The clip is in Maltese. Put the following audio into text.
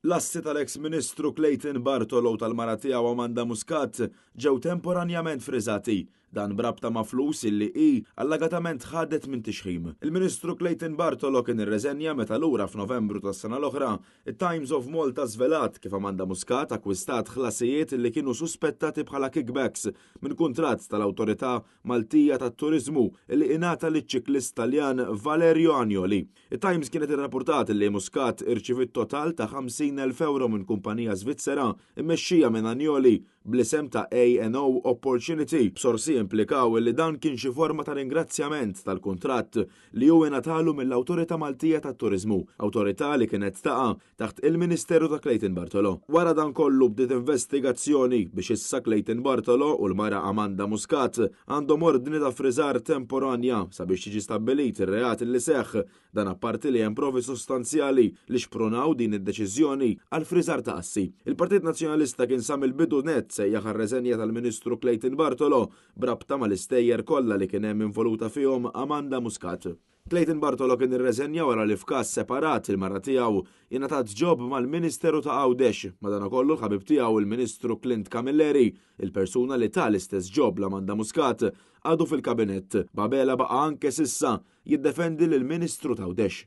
L-assi tal-eks Ministru Clayton Bartolo u tal-mara tiegħu Amanda Muscat ġew temporanjament friżati. Dan b'rabta ma' flus illi hi allegatament ħadet minn tixħim. Il-Ministru Clayton Bartolo kien irreżenja meta lura f'Novembru tas-sena l-oħra, it-Times of Malta żvelat kif Amanda Muscat akkwistat ħlasijiet li kienu suspettati bħala kickbacks minn kuntratt tal-Awtorità Maltija tat-Turiżmu li ingħata liċ-ċiklist Taljan Valerio Agnoli. It-Times kienet irrapportat li Muscat irċiviet total ta' 50,000 ewro minn kumpanija Svizzera mmexxija minn Agnoli bl-isem ta' A&O Opportunity, b'sorsi implikaw li dan kien xi forma ta' ringrazzjament tal-kuntratt li hu ingħatalu mill-Awtorità Maltija tat-Turiżmu, awtorità li kienet taqa' taħt il-Ministeru ta' Clayton Bartolo. Wara dan kollu bdiet investigazzjoni biex issa Clayton Bartolo u l-mara Amanda Muscat għandhom ordni ta' friżar temporanja sabiex jiġi stabbilit ir-reat li seħħ. Dan apparti li hemm provi sostanzjali li xprunaw din id-deċiżjoni għal friżar ta' assi. Il-Partit Nazzjonalista kien sa mill-bidu nett sejjaħ għar-reżenja tal-Ministru Clayton Bartolo b'rabta mal-istejjer kollha li kien hemm involuta fihom Amanda Muscat. Clayton Bartolo kien irreżenja wara li f'każ separat il-mara tiegħu ingħatat job mal-Ministeru ta' Għawdex. Madankollu l-ħabib tiegħu il-Ministru Clint Camilleri, il-persuna li ta l-istess job lil Amanda Muscat, għadu fil-kabinett. B'Abela baqa' anke s'issa jiddefendi lill-Ministru ta' Għawdex.